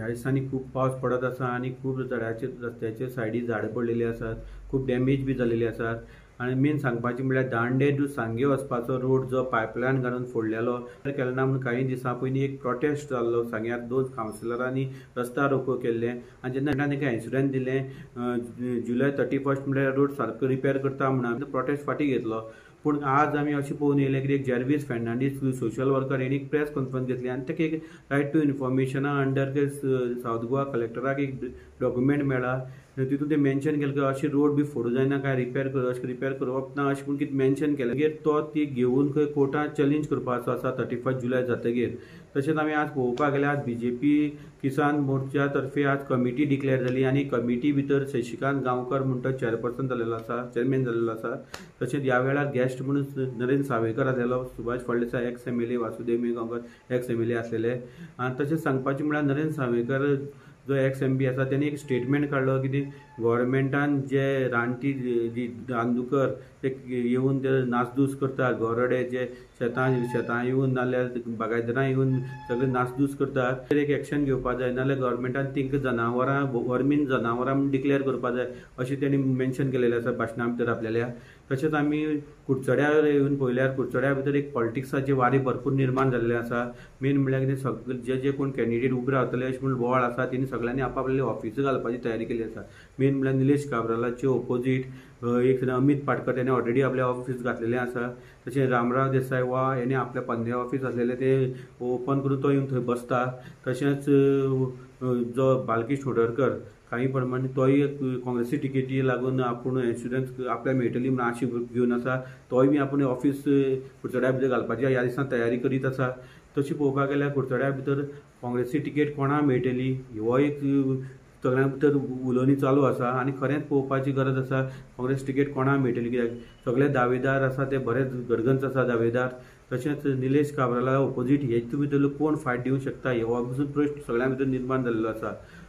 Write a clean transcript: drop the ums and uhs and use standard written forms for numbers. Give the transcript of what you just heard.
ह्या दिसांनी खूब पावस पडत आसा आनी खूब झाडाचेर रस्त्याचे सायडी झाडां पडलेली आसात, खूब डॅमेज बी जालेली आसात. आनी मेन सांगपाचें म्हळ्यार दांडे टू सांगे वचपाचो रोड जो पायपलायन घालून फोडलेलो केलो ना म्हूण काही दिसां पयलीं एक प्रोटेस्ट जाल्लो सांग्यार. 2 कावन्सिलरांनी रस्ता रोको केल्ले आनी जेन्ना तांकां इन्शुरन्स दिलें जुलय 31 म्हळ्यार रोड सारको रिपेर करता म्हणून प्रोटेस्ट फाटीं घेतलो. पूण आज आमी अशें पळोवन येयले की एक जेर्वीस फेर्नांडीस सोशल वर्कर हेणी एक प्रेस कॉन्फरन्स घेतली आनी ताका एक रायट टू इन्फॉर्मेशना अंडर सावथ गोवा कलेक्टराक एक डॉक्युमेंट मेळ्ळा, तितून ते मेन्शन केलें की अशें रोड बी फोडूं जायना काय रिपेर कर, अशें रिपेर करप ना अशें म्हूण कितें मेन्शन केलें. मागीर तो ती घेवन खंय कोर्टान चॅलेंज करपाचो आसा 31 जुलय जातगीर. तशेंच आमी आज पळोवपाक गेल्यार आज बीजेपी किसान मोर्चा तर्फे आज कमिटी डिक्लेअर जाली आनी कमिटी भितर शशिकांत गांवकर म्हूण तो चेअरपर्सन जालेलो आसा, चेअरमॅन जालेलो आसा. तशेंच ह्या वेळार गेस्ट म्हणून नरेंद्र सावयकर आसलेलो, Subhash Phaldesai ex MLA, Vasudev Gaonkar ex MLA आसलेले. आनी तशेंच सांगपाचें म्हळ्यार नरेंद्र सावयकर जो एक्स एम पी आसा तेणी एक स्टेटमेंट काडलो कितें गव्हर्मेंटान जे रानटी जी रानदुकर ते येवन ते नासधूस करतात, गोरडे जे शेतां येवन नाल्यार बागायतदारां येवन सगळे नासधूस करतात, तेजेर एक एक्शन घेवपाक जाय, नाल्यार गव्हर्मेंटान तांकां जनावरां वर्मीन जनावरां म्हूण डिक्लेअर करपाक जाय अशें तेणी मेन्शन केलेलें आसा भाशणा भितर आपल्याल्या. तशेंच आमी कुडचड्यार येवन पळयल्यार कुडचड्या भितर एक पॉलिटिक्साचे वारें भरपूर निर्माण जाल्लें आसा. मेन म्हळ्यार कितें सगळे जे जे कोण कॅन्डिडेट उबे रावतले अशें म्हूण बोवाळ आसा, तेणी सगळ्यांनी आपआपले ऑफिसां घालपाची तयारी केल्ली आसा. मेन म्हळ्यार निलेश काब्रालाचे ओपोजीट एक अमीत पाटकर तेणे ऑलरेडी आपलें ऑफीस घातलेलें आसा. तशें रामराव देसाय वा हेणे आपलें पंद्या ऑफीस आसलेलें तें ओपन करून तो येवन थंय बसता. तशेंच जो बालकिश होडरकर काही प्रमाणे तोय काँग्रेसी टिकेटी लागून आपूण इन्शुरन्स आपल्याक मेळटली म्हूण आशा घेवन आसा, तोय बी आपूण ऑफीस कुडचड्या भितर घालपाची ह्या दिसांनी तयारी करीत आसा. तशें पळोवपाक गेल्यार कुडचड्या भितर काँग्रेसी टिकेट कोणाक मेळटली हो एक सगळ्यां भितर उलोवणी चालू आसा आनी खरेंच पळोवपाची गरज आसा काँग्रेस टिकेट कोणाक मेळटली, कित्याक सगळे दावेदार आसा ते बरेच गडगंज आसा दावेदार. तशेंच निलेश काब्राला ओपोजीट हेतून भितर कोण फायट दिवंक शकता हो पसून प्रश्न सगळ्यां भितर निर्माण जाल्लो आसा.